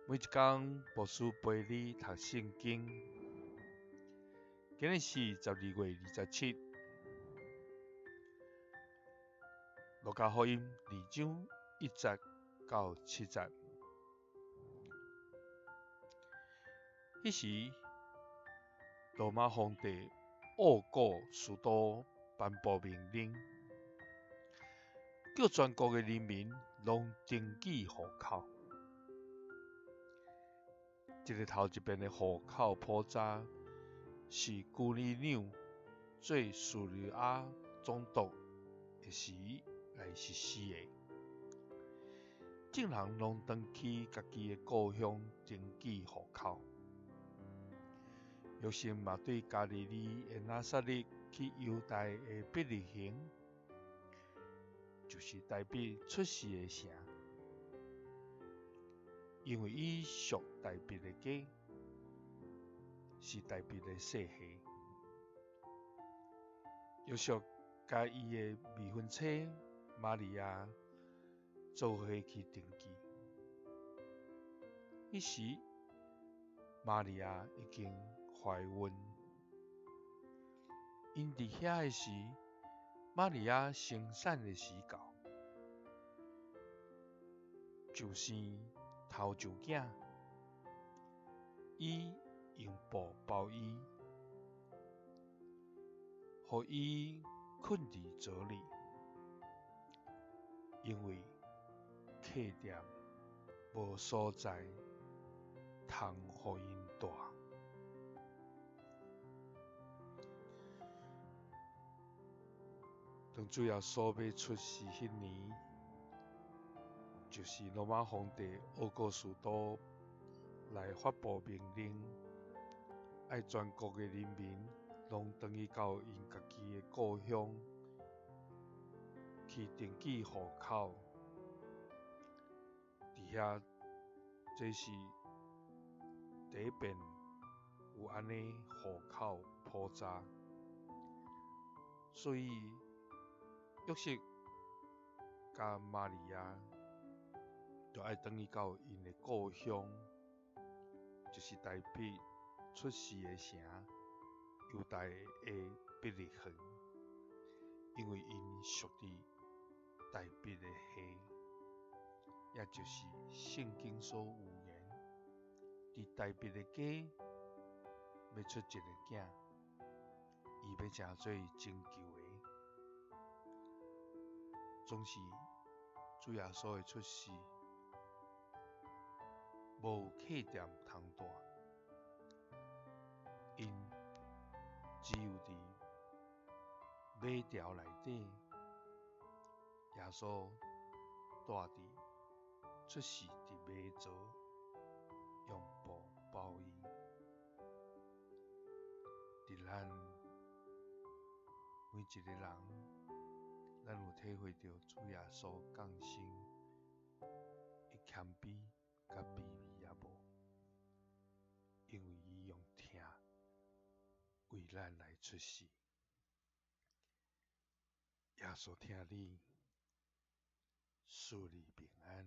每一工，牧師陪你讀聖經。今日是12月27，路加福音二章一節到七節。彼時，羅馬皇帝奧古斯都頒布命令，叫全國的人民攏登記戶口。這个頭一遍的戶口普查是居里紐做敘利亞總督的時來實施的。眾人攏轉去家己的故鄉登記戶口。約瑟嘛對加利利的拿撒勒去猶大的伯利恆，就是大衛出世的城。因為伊屬大衛的家，是大衛的世系。約瑟佮伊的未婚妻瑪利亞做伙去登記。彼時，瑪利亞已經懷孕。𪜶佇遐的時，瑪利亞生產的時到，就生頭一囝，伊用布包伊，予伊睏佇槽裡，因為客店無所在通予𪜶蹛。當主耶穌欲出世彼年，就是羅馬皇帝奧古斯都來發布命令，愛全國的人民攏轉去到𪜶家己的故鄉去登記戶口。佇遐，這是第一遍有按呢戶口普查，所以約瑟佮瑪利亞就愛轉去到𪜶的故鄉，就是大衛出世的城，猶大的伯利恆，因為𪜶屬佇大衛的系，也就是聖經所預言，佇大衛的家欲出一个囝，伊欲成做拯救的。總是主耶穌的出世，無客店通蹛，𪜶只有佇馬槽內底，耶穌蹛佇出世佇馬槽，用布包伊。佇咱每一个人，咱有體會著主耶穌降生，伊謙卑佮卑微抑無？因為伊用疼為咱來出世。耶穌疼你，賜你平安。